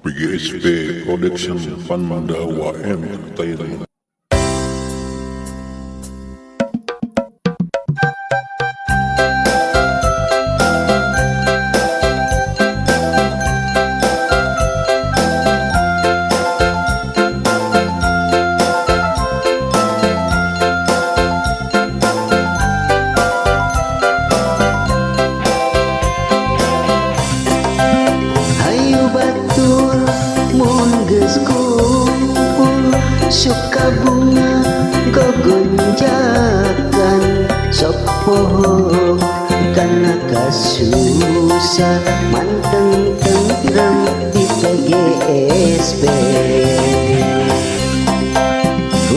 PGSP Production Pandawa Entertainment. Hayu batur mun geus kumpul, suka bunga gogonjakan, sok poho kana kasusah, manteng tentrem di PGSP.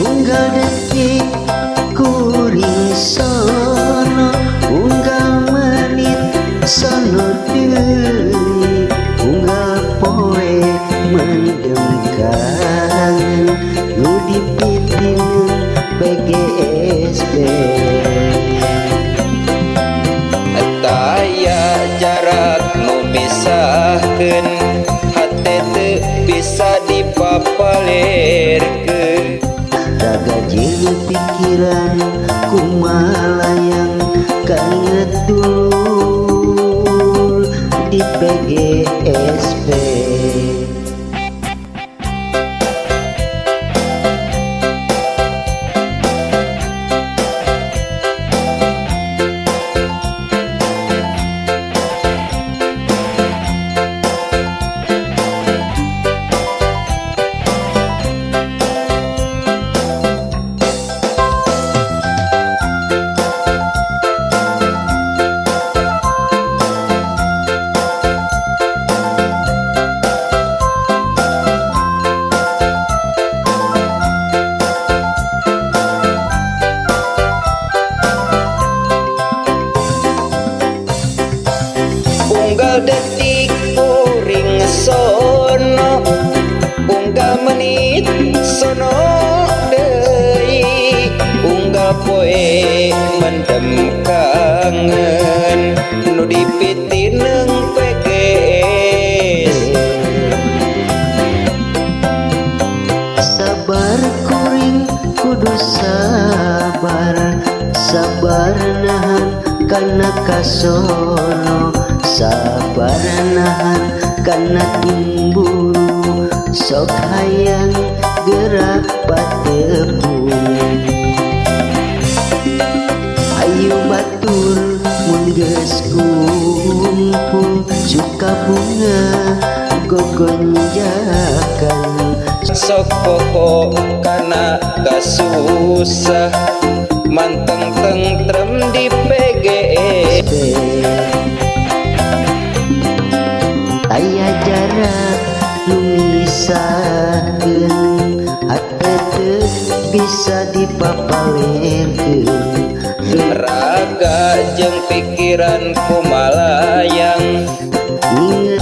Unggal detik kuring sono, unggal menit sono deui, unggal poe mendem kangen nu dipitineun PGSP. Taya jarak nu misahkeun, hate teu bisa dipapalerkeun. Raga jeung pikiran kumalayang kainget dulur di PGSP. Unggal detik kuring sono, unggal menit sono deui, unggal poe mendem kangen nu dipitineung PGS. Sabar kuring kudu sabar, sabar nahan kana kasono, sabar nahan kana timburu, sok hayang gerak patepung. Ayo batur mun geus kumpul, suka bunga gogonjakan, Sok poho kana kasusah, manteng tentrem di PGS. Aya jarak nu misahkeun, hate teu bisa dipapalerkeun. Raga jeung pikiran kumalayang. Ninget